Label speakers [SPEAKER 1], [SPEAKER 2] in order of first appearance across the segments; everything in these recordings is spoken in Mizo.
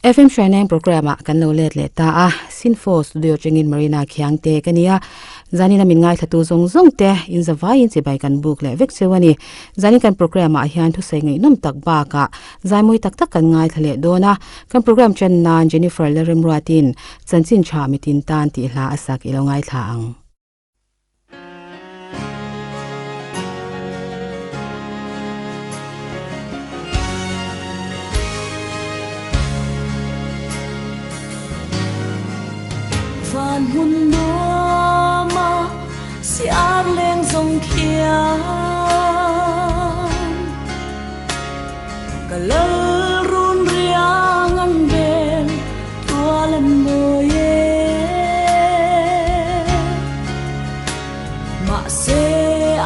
[SPEAKER 1] FM Hruaineng programme ah kan lo let leh ta a, Sinfo studio atangin Marina Khiangte ka ni a, zanin a min ngaithlatu zawng zawng te in zavaiin chibai kan buk leh vek cheu a ni. Zanin kan programme ah hian thusawi ngaihnawm tak bakah zaimawi tak tak kan ngaithla leh dawn a, kan programme chen nan Jennifer Lalremruatin Chanchin Tha Mitin Tan tih hla a sak i lo ngaithla ang.
[SPEAKER 2] Van hmun nuama siar leng zawng khian ka lal run riang an vel tual an mawi e. Mahse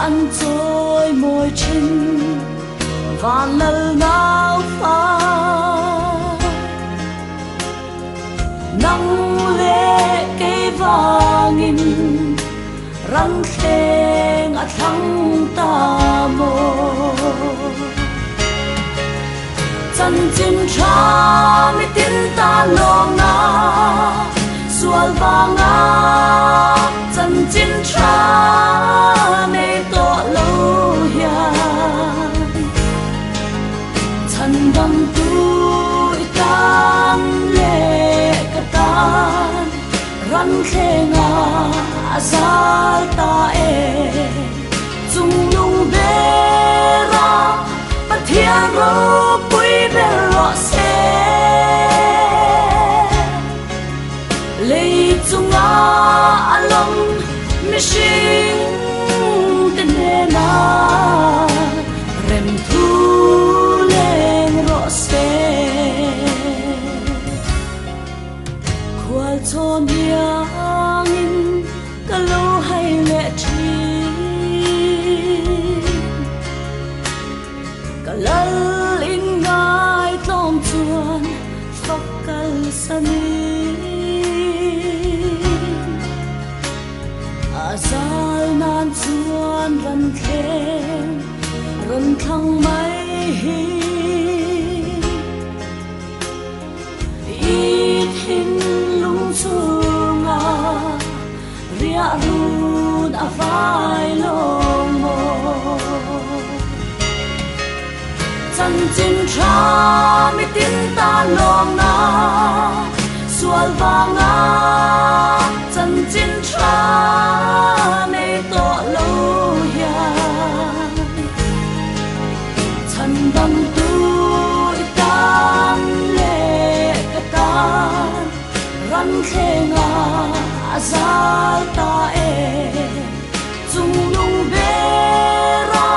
[SPEAKER 2] an chawi mawi thin van lal nau fa. Nang leh kei vangin ran thleng a thlang ta maw? Chanchin tha mitin ta lawmna sual vanga chanchin tha nei tawh lo hian chhan dam tu i tan leh ka tan ran thlenga a zal ta e chung lung bera Pathian ropui ber rawh se lei chunga a lawm mihring te hnena rem thu leng rawh se. Khual chhawn hiangin ka lo hai leh thin. Ka lal in ngai tlawm chuan fak kal sanin. A zal nan chuan ran thleng rawn thlang mai hi. I thinlung chunga riah run a vai lawng maw? Chanchin tha mitin ta lawmna sual vanga chanchin tha nei tawh lo hian chhan dam tu i tan leh ka tan ran thlenga a zal ta e chung lung bera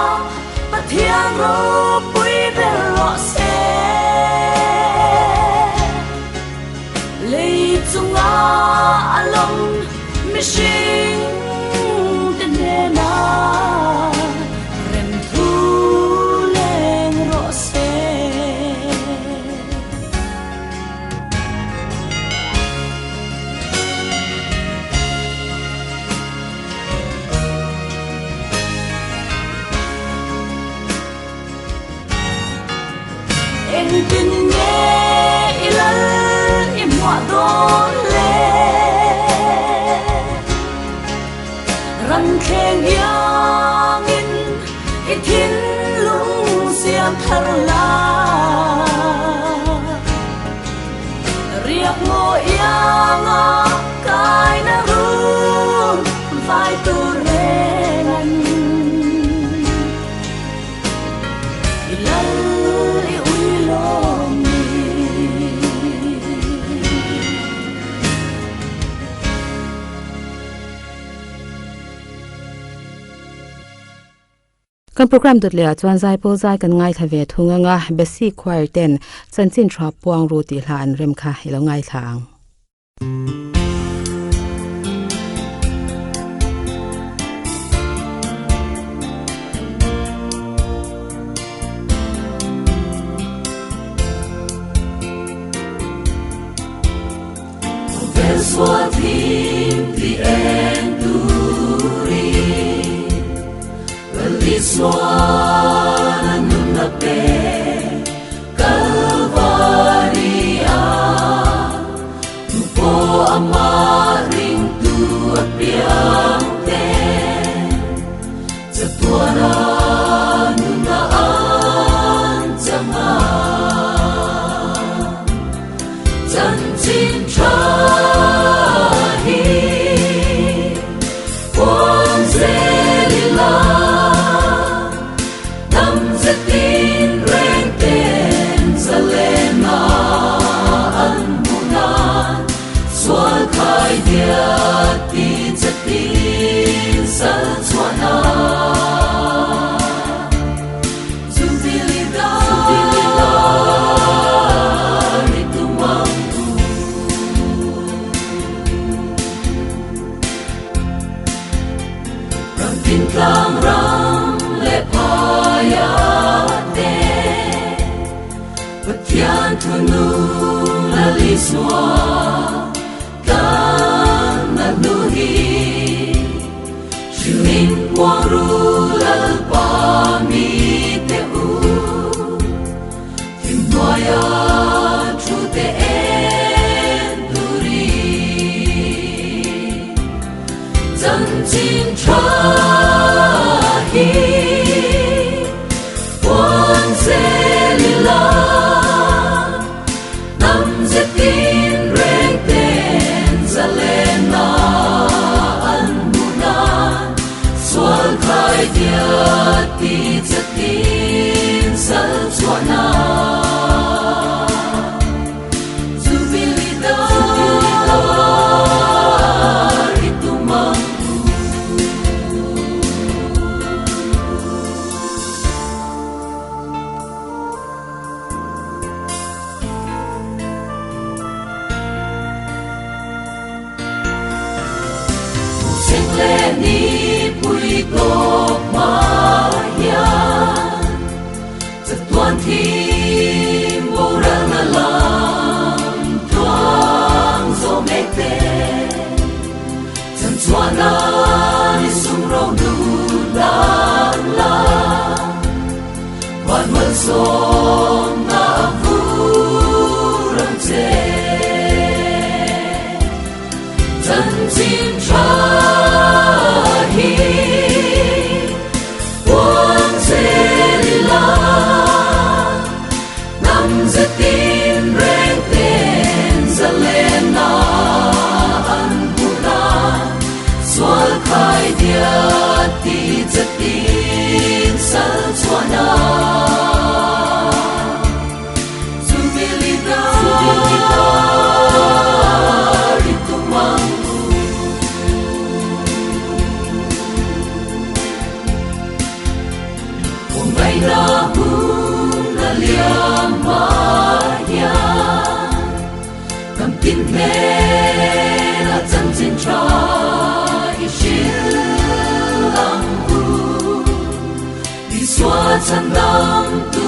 [SPEAKER 2] Pathian ropui ber rawh se lei chunga a lawm mihring te hnena rem thu leng rawh se. Engtin nge i lal i hmuah dawn le? Ran thleng iangin i thinlung siam thar la. Riak maw ianga kai na run vai tur reng an. I lal i ui lawm ni.
[SPEAKER 1] Kan program dawt leh ah chuan Zaipawl zai kan ngaithla ve thung anga Besi Choir ten chanchin tha puang ru tih hla an rem kha i lo ngaithla ang.
[SPEAKER 2] Tlang ram leh phaia te Pathian thu nung lal Isua tlan na hnu hi Hrilhin puang ru Lalpa mi te u Thim hnuaia thu te en turin Chanchin tha hi puan zel ila Hnam zetin reng ten zalena an hmuh nan Sual khai diat ti chatin sal chhuah nan Jubilee dar i tum ang u. Sek leh nipui tawp hma hian chatuan thim boralna lam tluang zawh mek te chanchhuah nan i sum ro duh dan la van malsawmna a vur ang che. Chanchin tha hi puan zel ila hnam zetin reng ten zalena an hmuh nan sual khai diat ti chatin sal chhuah nan. Jubilee dar i tum ang u. Kawngkaina hun a liam hma hian Hnam tin hnenah chanchin tha i hrilh ang u. Isua chhandam tu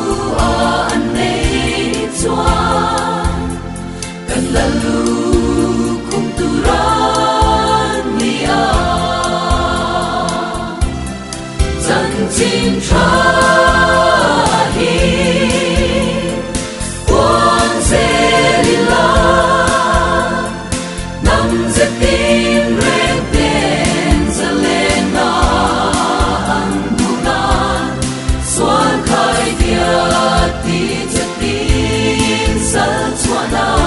[SPEAKER 2] a an nei chuan kan la lukhum tur an ni a. Chanchin tha hi puan zel ila hnam zetin reng ten zalena an hmuh nan sual khai diat ti chatin sal chhuah nan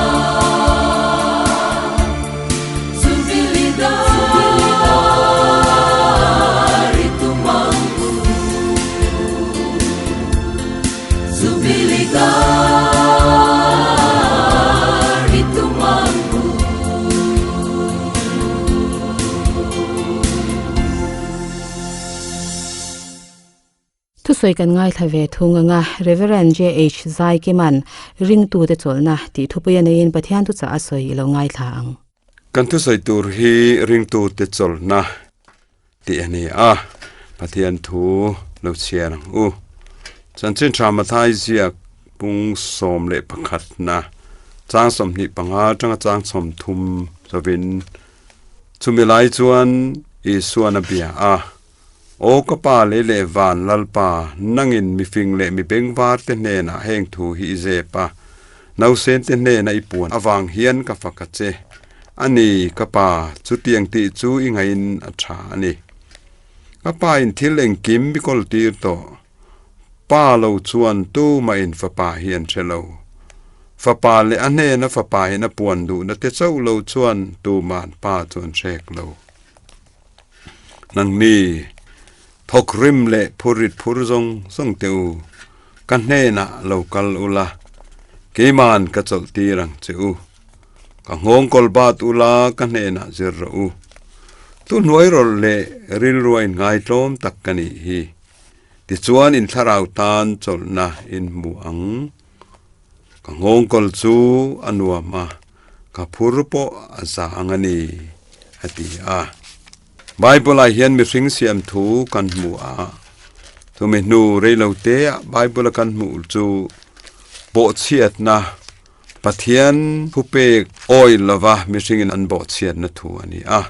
[SPEAKER 2] Jubilee dar i tum ang u Jubilee dar i tum ang u.
[SPEAKER 1] Thusawi kan ngaithla ve thung anga Reverend JH Zaikiman ringtute chawlhna tih thupui a neiin Pathian thuchah a sawi i lo ngaithla ang.
[SPEAKER 3] Kan thusawi tur hi ringtute chawlhna tih a ni a, Pathian thu lo chhiar ang u. Chanchin tha Mathai ziak pung 11 na chang 25 atanga chang 30 chovin chumi lai chuan Isuan a bia a, Aw ka pa lei leh van Lalpa, nangin mifing leh mi bengvar te hnenah heng thu hi i zep a, nausen te hnena i puan avang hian ka fak a che. A ni, ka pa, chutiang tih chu i ngaihin a tha a ni. Ka pa in thil engkim mi kawl tir tawh. Pa lo chuan tumah in fapa hi an hre lo. Fapa leh a hnena fapa in a puan duhna te chauh lo chuan tuma'n pa chu an hrek lo. Nangni, thawk rim leh phurrit phur zawng zawng teh u, ka hnenah lo kal ula, keima'n ka chawlh tir ang che u. Ka nghawng kawl bat ula ka hnenah zir rawh u. Tu hnuai rawlh leh rilrua innghaitlawm tak ka nih hi. Tichuan in thlarau tan chawlhna in hmu ang. Ka nghawng kawl chu a nuam a, ka phur pawh a za ang a ni, a ti a. Bible ah hian mihring siam thu kan hmu a, chumi hnu reilote ah Bible a kan hmuh chu bawhchhiatna Pathian thupek awih lova mihringin an bawhchhiatna thu a ni a.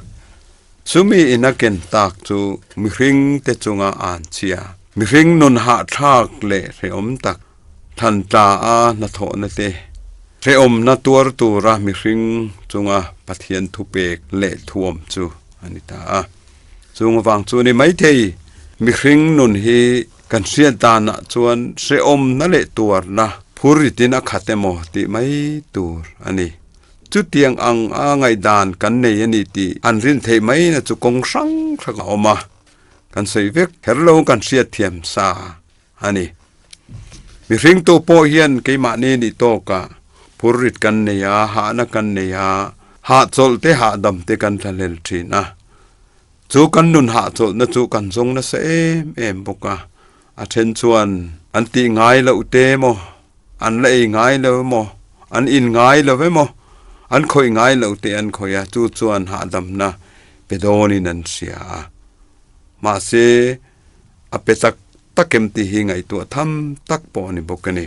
[SPEAKER 3] Chumi in a ken tak chu mihring te chunga an chhia. Mihring nun hahthlak leh hrehawm tak thlan tla a hnathawhna te, hrehawmna tuar tura mihring chunga Pathian thupek leh thuam chu a ni ta a. Chung avang chu a ni maithei. Mihring nun hi kan hriat danah chuan hrehawmna leh tuarna phur ritin a khat emaw tih mai tur a ni. Chutiang ang a ngaihdan kan nei a ni tih an rin theih maina chu kawng hrang hrang a awm a, kan sawi vek kher lo kan hriatthiam sa a ni. Mihring tu pawh hian keimahni nih tawkah phurrit kan nei a, hahna kan nei a, hahchawlh te hahdam te kan thlahlel thin a. Chu kan nun hahchawlhna chu kan zawng nasa em em bawk a, a then chuan an tih ngai loh te emaw, an la ei ngai lo emaw, an in ngai lo emaw, an khawih ngai loh te an khawih a, chu chuan hahdamna pe dawnin an hria a. Mahse, a pe tak tak em tih hi ngaihtuah tham tak pawh a ni bawk a ni.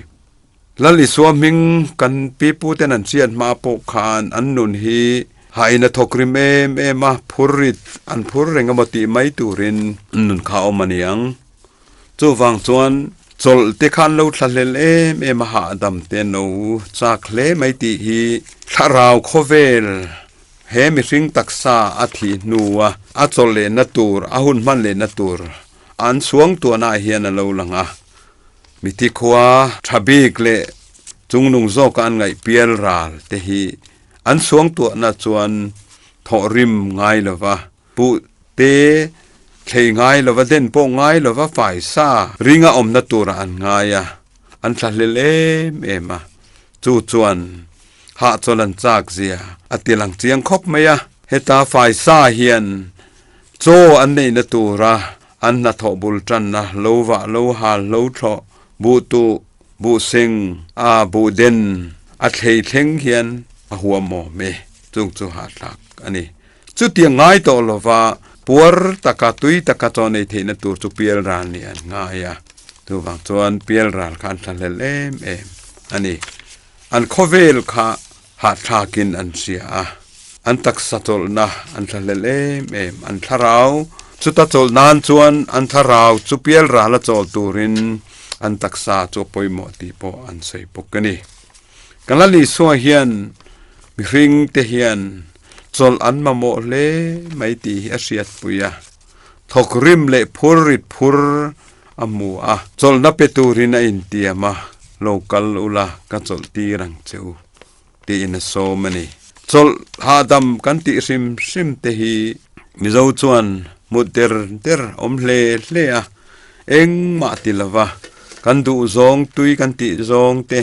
[SPEAKER 3] Lal Isua hming kan piputen an hriat hma pawh khan an nun hi hain a thawk rim em em a, phur rit an phur reng emaw tih mai turin an nun kha a awm a ni ang. Chuvang chuan chawlh te kha an lo thlahlel em em a, hahdam te an lo chak hle mai tih hi thlarau khawvel he mihring taksa a thih hnua a chawlh lehna tur, a hun hman lehna tur An suangtuahnaah hian a lo lang a, mithi khua tha bik leh chungnung zawka an ngaih pial ral te hi an suangtuahna chuan thawh rim ngai lova, puh te thlei ngai lova, den pawh ngai lova faisa ringa awmna turah an ngai a, an thlahlel em em a, chu chuan hahchawl an chak zia a ti lang chiang khawp mai a, heta faisa hian Chaw an neihna tura an hnathawh bul tanna lo vah lo hal lo thlawh buh tuh buh seng a buh den a thlei thleng hian a huam awm e, chung chu hahthlak a ni. Chutiang ngai tawh lova puar taka tui taka chaw nei theihna tur chu pial ral nih an ngai a, chuvang chuan pial ral kha an thlahlel em em a ni. An khawvel kha Hahthlakin an hria a, an taksa chawlhna an thlahlel em em. An thlarau chuta chawlh nan chuan an thlarau chu pial rala chawl turin an taksa chu a pawimawh tih pawh an sawi bawk a ni. Kan la Isua hian mihring te hian chawlh an mamawh hle mai tih hi a hriatpui a, thawk rim leh phur rit phur a hmu a, chawlhna pe turin a intiam a, Lo kal ula ka chawlh tir ang che u. Tiin a sawm a ni. Chawlh hahdam kan tih hrim hrim te hi Mizo chuan hmu der der awm hle hle a, engmah ti lova kan duh zawng tui kan tih zawng te,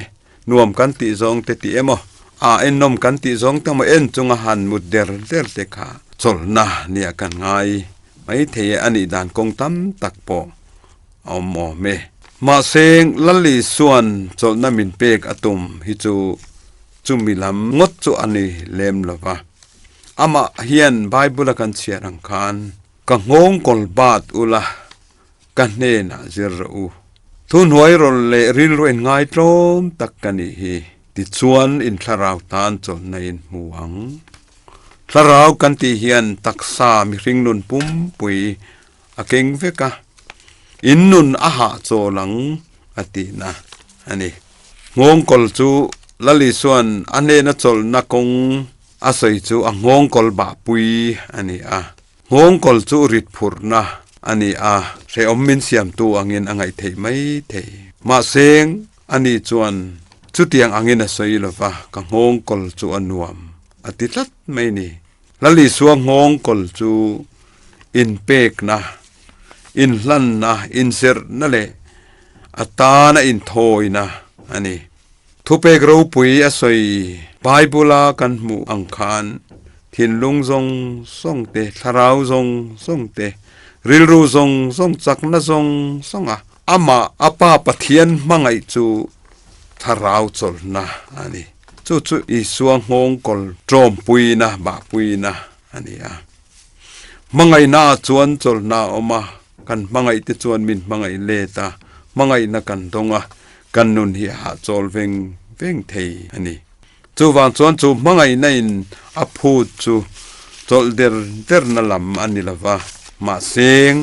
[SPEAKER 3] nuam kan tih zawng te tih emaw, a ennawm kan tih zawng te emaw en chunga han mut der der te kha chawlhna nia kan ngai maithei e a nih dan kawng tam tak pawh a awm awm e. Mahse, Lal Isua'n chawlhna min pek a tum hi chu chumi lam ngawt chu a ni lem lo va. Amah hian Bible-a kan chhiar ang khan, Ka nghawng kawl bat ula, ka hnenah zir rawh u. Thuhnuai rawlh leh rilru in ngaitlawm tak ka nih hi. Tichuan in thlarau tan chawlhna in hmu ang. Thlarau kan tih hian taksa mihring nun pumpui a keng vek a, in nun a hahchawl ang a tihna a ni. Nghawngkawl chu Lal Isua'n a hnena chawlhna kawng a sawi chu a nghawngkawl bahpui a ni a. Nghawngkawl chu rit phurhna a ni a, hrehawm min siamtu angin a ngaih theih mai thei. Mahse, ani chuan chutiang angin a sawi lo va, ka nghawngkawl chu a nuam a ti tlat mai ni. Lal Isua nghawngkawl chu inpekna, inhlanna, inzirhna leh a tana inthawina a ni. Thupek ropui a sawi Bible-a kan hmuh ang khan thinlung zawng zawng te, thlarau zawng zawng te, rilru zawng zawng, chakna zawng zawnga amah a Pa Pathian hmangaih chu thlarau chawlhna a ni. Chu chu Isua nghawngkawl ṭawmpuina, bahpuina a ni a. Hmangaihna ah chuan chawlhna a awm a, kan hmangaih te chuan min hmangaih let a, hmangaihna kan dawng a, kan nun hi a hahchawl veng veng thei a ni. Chuvang chuan chu hmangaihna in a phut chu chawlh der derna lam a ni lova, mahseng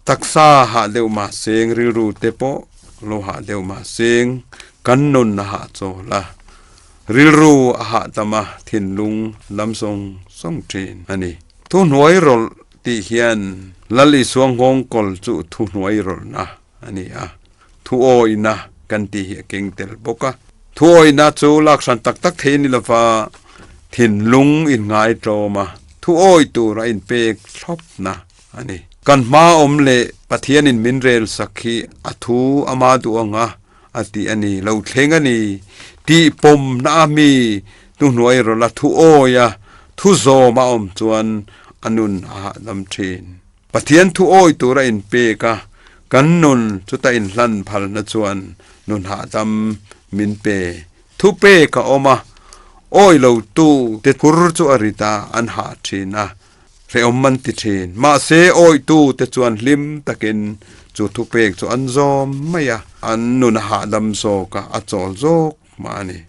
[SPEAKER 3] taksa hah deuh mahseng rilru te pawh lo hah deuh mahseng kan nun a hahchawl a, rilru a hahdam a, thinlung a dam sawng sawng thin a ni. Thuhnuai rawlh tih hian Lal Isua nghawngkawl chu thuhnuai rawlhna a ni a, thuawihna kan tih hi a keng tel bawk a. Thuawihna chu lak hran tak tak thei a ni lova, thinlung inngaitlawm a, thuawih tura inpek thlawpna a ni. Kan hma awm leh Pathianin min rel sak hi a thu ama duh ang a, a ti a ni, lo thleng a ni tih pawmna a mi hnuhnuai rawlh a thuawi a, thu zawm a awm chuan a nun a hahdam thin. Pathian thuawi tura inpek a, kan nun chuta inhlan phalna chuan nun hahdam min pe. Thupek a awm a, awi lo tu te phur chu a rit a, an hah thin a, Hrehawm an ti thin. Mahse, awihtute chuan hlim takin chu thupek chu an zawm mai a, an nun a hahdam zawk a, a chawl zawk mah a ni.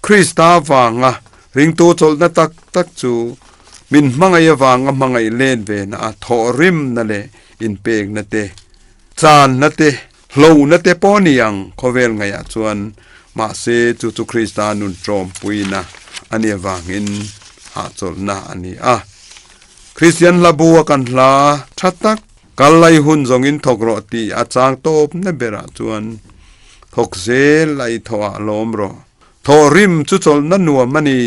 [SPEAKER 3] Krista vanga ringtu chawlhna tak tak chu min hmangaih avanga hmangaih len vena a thawhrimna leh inpekna te, channa te, hlauhna te pawh a ni ang khawvel ngaihah chuan. Mahse, chu chu Krista nun tlawmpuina a nih avangin hahchawlhna a ni a. Kristian hla bu a kan hla tha tak, Kal lai hun zawngin thawk rawh tih a chang tawpna berah chuan thawk zel a i thawhah lawm rawh. Thawh rim chu chawlhna nuam a ni.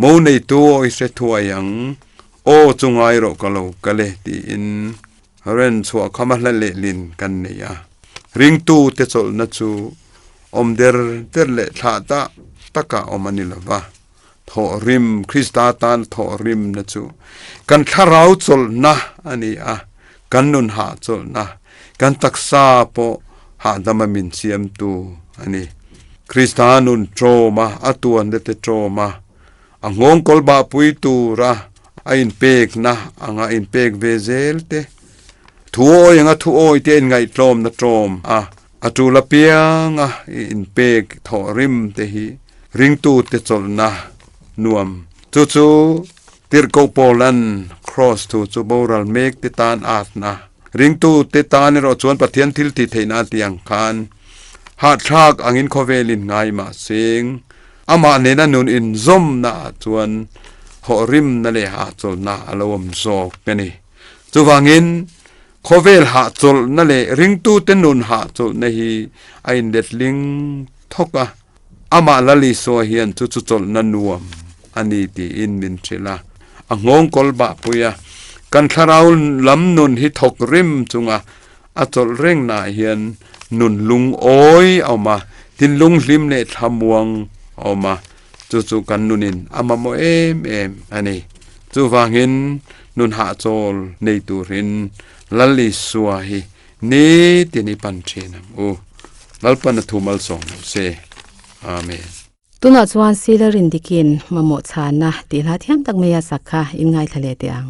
[SPEAKER 3] Mo neitu aw i hre thuai ang. Aw chu ngai rawh ka lo kal e tiin Ren chhuah kham a hla lehlin kan nei a, ringtute chawlhna chu awm der der leh thlah tak takah awm a ni lo va, thawhrim, Krista tan thawhrimna chu kan thlarau chawlhna a ni a, kan nun hahchawlhna, kan taksa pawh hahdama min siamtu a ni. Krista nun ṭawma, a tuanna te ṭawma, A nghawngkawl bahpui tura a inpekna anga inpek ve zel te, thuawi anga thuawi te a inngaihtlawmna tlawm a, a tul apianga i inpek thawhrim te hi ringtute chawlhna nuam. Chu chu Tirhkoh Paulan Kraws thu chu boral mek te tan atna, ringtute tan erawh chuan Pathian thil tih theihna a tih ang khan hahthlak angin khawvelin ngai mahseng, Amah nena nun inzawmna ah chuan thawhrimna leh hahchawlhna a lo awm zawk a ni. Chuvangin, khawvel hahchawlhna leh ringtute nun hahchawlhna hi a inletling thawk a, amah Lal Isua hian chu chu chawlhna nuam a ni tiin min hrilh a, a nghawngkawl bahpui a. Kan thlarau lam nun hi thawk rim chunga A chawlh rengnaah hian nun lungawi a awm a, thinlung hlim leh thlamuang a awm a, chu chu kan nunin a mamawh em em a ni. Chuvangin nun hahchawl nei turin Lal Isua hi nitin i pan thin ang u. Lalpan a thu malsawm lo se. Amen.
[SPEAKER 1] Tunah chuan Sila Rindikin mamawh chhana tih hla thiam tak mai a sak kha in ngaithla leh teh ang.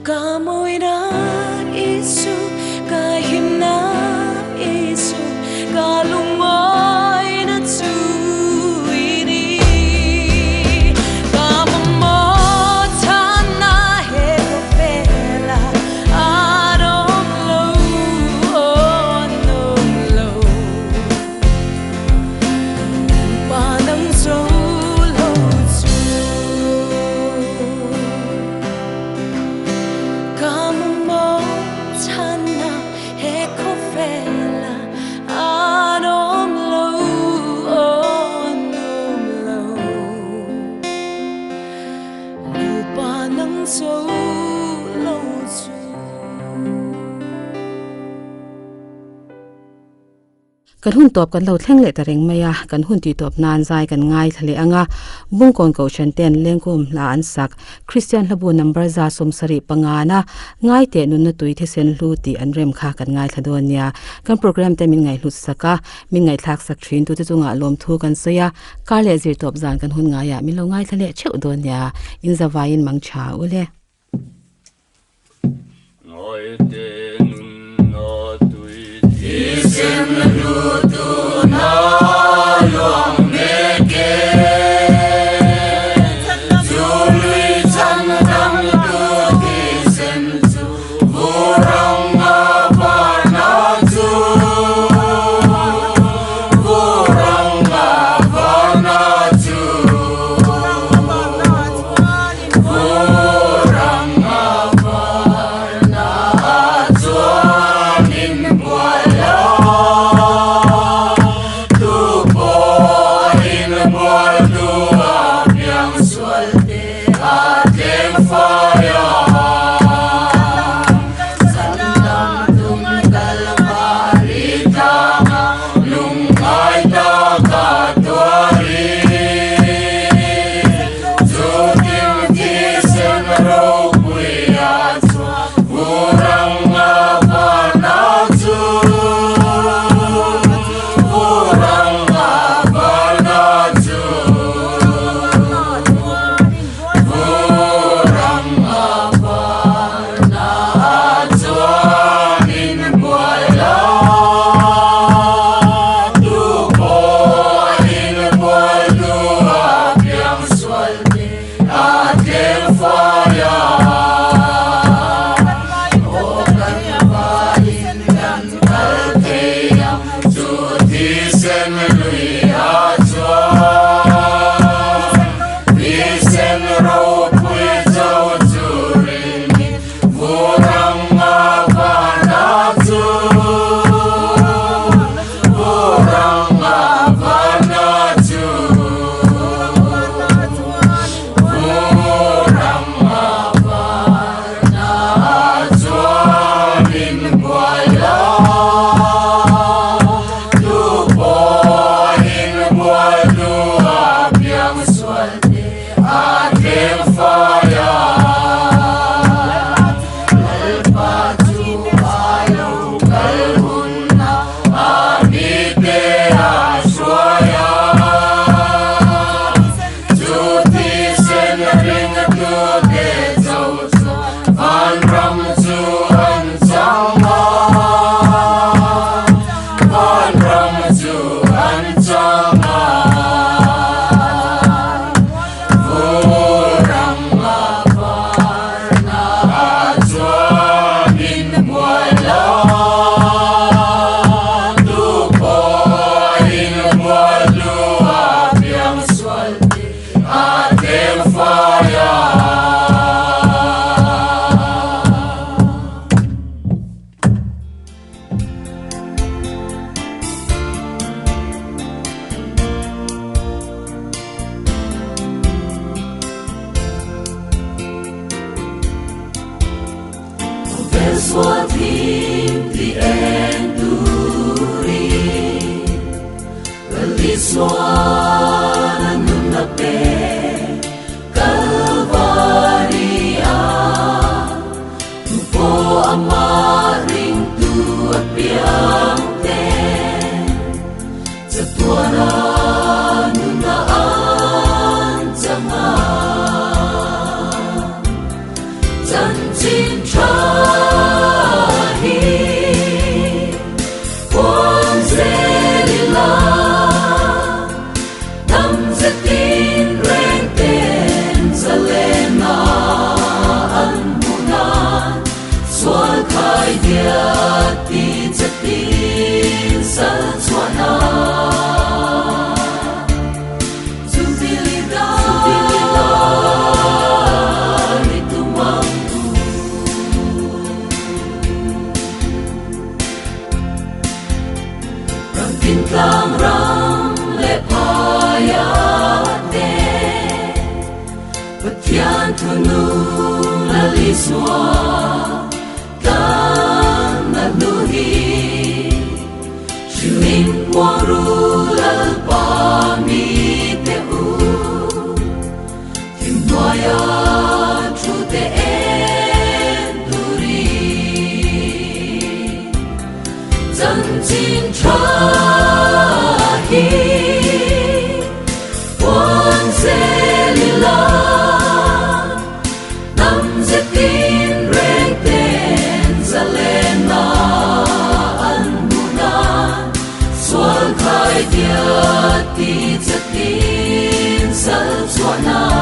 [SPEAKER 2] Ka mawina Isu, ka himna Isu, ka lungawina chu i ni. Ka mamawh chhanna he khawvela an awm lo, an awm lo. Lalpa nang zo lo chu. Ka mamawh chhanna he khawvela an awm lo, an awm lo. Lalpa nang zo lo chu.
[SPEAKER 1] Kan hun tawp kan lo thleng leh ta reng mai a, kan hun tih tawp nan zai kan ngaithla leh ang a, Bungkawn Kohhran ten Lengkum hla an sak, Kristian hlabu number 75 na Ngaiteh nunna tui thisen hlu tih an rem kha kan ngaithla dawn nia. Kan program te min ngaihhlut sak a, min ngaihthlak sak thin tute chungah lawmthu kan sawi a, kar leh zir tawp zan kan hun ngaiah min lo ngaithla leh theuh dawn nia, in zavaiin mang tha ule.
[SPEAKER 2] Chanchin tha hi puan zel ila, dam zetin reng ten zalena an hmuh nan, sual khai diat ti chatin sal chhuah nan. Chanchin tha hi puan zel ila, hnam zetin reng ten zalena an hmuh nan, sual khai diat ti chatin sal chhuah nan.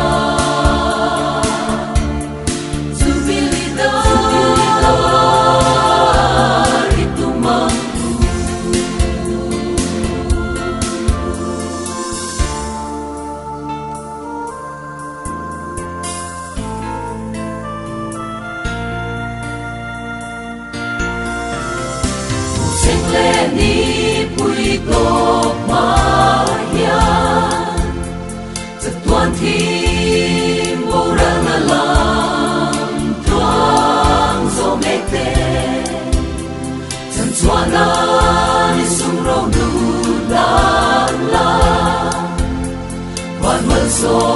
[SPEAKER 2] Tuan thim boral na lam tuang zo mek te chan chuan na ni sum ro nu dan la van mal so.